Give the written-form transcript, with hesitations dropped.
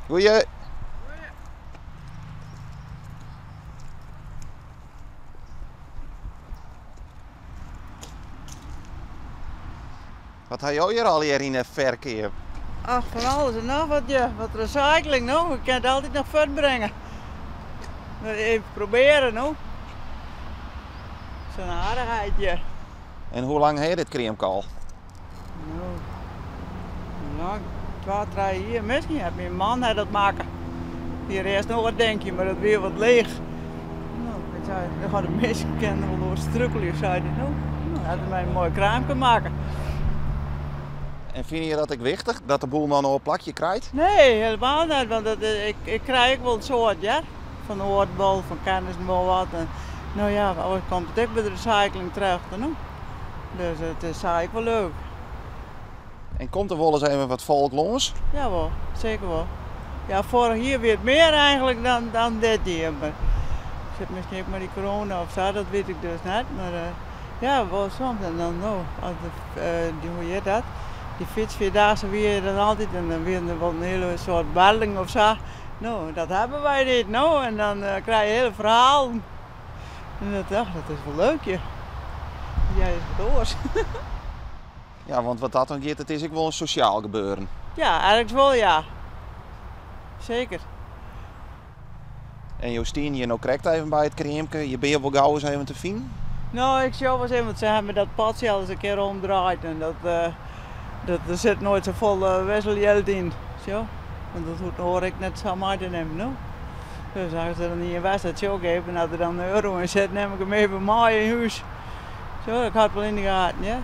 Goeie. Wat ha jo hjir allegear yn 'e ferkeap? Ach, fan alles en noch wat, ja. Wat recycling, no. We kinne it altyd noch fuortbringe. Even probearje, no. Sa'n aardichheid, ja. En hoe lang ha je dit kreamke al? No, hoe lang? Twa, trije jier miskien. Hat myn man hat dat makke. Hie earst noch wat denkje, mar dat wie wat leech. No, ik sei, dan gaan de minsken kinne wol oer strukelje, sei hy. No, no, hat er my in moai kraamke makke. En fine je dat ek wichtich, dat de boel noch in oar plakje krijt? Nee, helemaal net, want dat, ik, ik krij ek wol in soad, hear. Fan oaren wol, fan kennissen wol wat. En, no ja, oars komt it ek by de recycling terecht, no. Dus it is sa ek wol leuk. En komt der wolris even wat folk lâns? Jawol, seker wol. Ja, foarich jier wie it mear eigenlik dan, dan dit jier. Mar sit miskien ek mei dy corona of sa, dat wit ik dus net. Mar ja, wol soms. En dan no, as de, dy, hoe hjit dat? Dy fytsvierdaagse wie dan altyd en dan wiene der wol in hiele soad barlingen of sa. No, dat hawwe wy net, no. En dan krije je hiele ferhalen. En dat, ja, dat is wol leuk, ja. Ja, is wat oars. Ja, want wat dat dan giet, it is ek wol in sosjaal gebeuren. Ja, ergens wol, ja. Seker. En jo stean hjir no krekt even by it kreamke. Je binne wol gau ris even te finen? No, ik sjoch wolris even, want se hawwe dat potsje al ris in kear omdraaid en dat, dat der sit noait safolle wisseljild yn. Sjoch, want dat hoecht in oar ek net sa mei te nimmen, no. Dus as der dan ien west dat sjoch ik even, as der dan in euro yn sit, nim ik him even mei yn hûs. Sjoch, ik ha it wol yn de gaten, ja.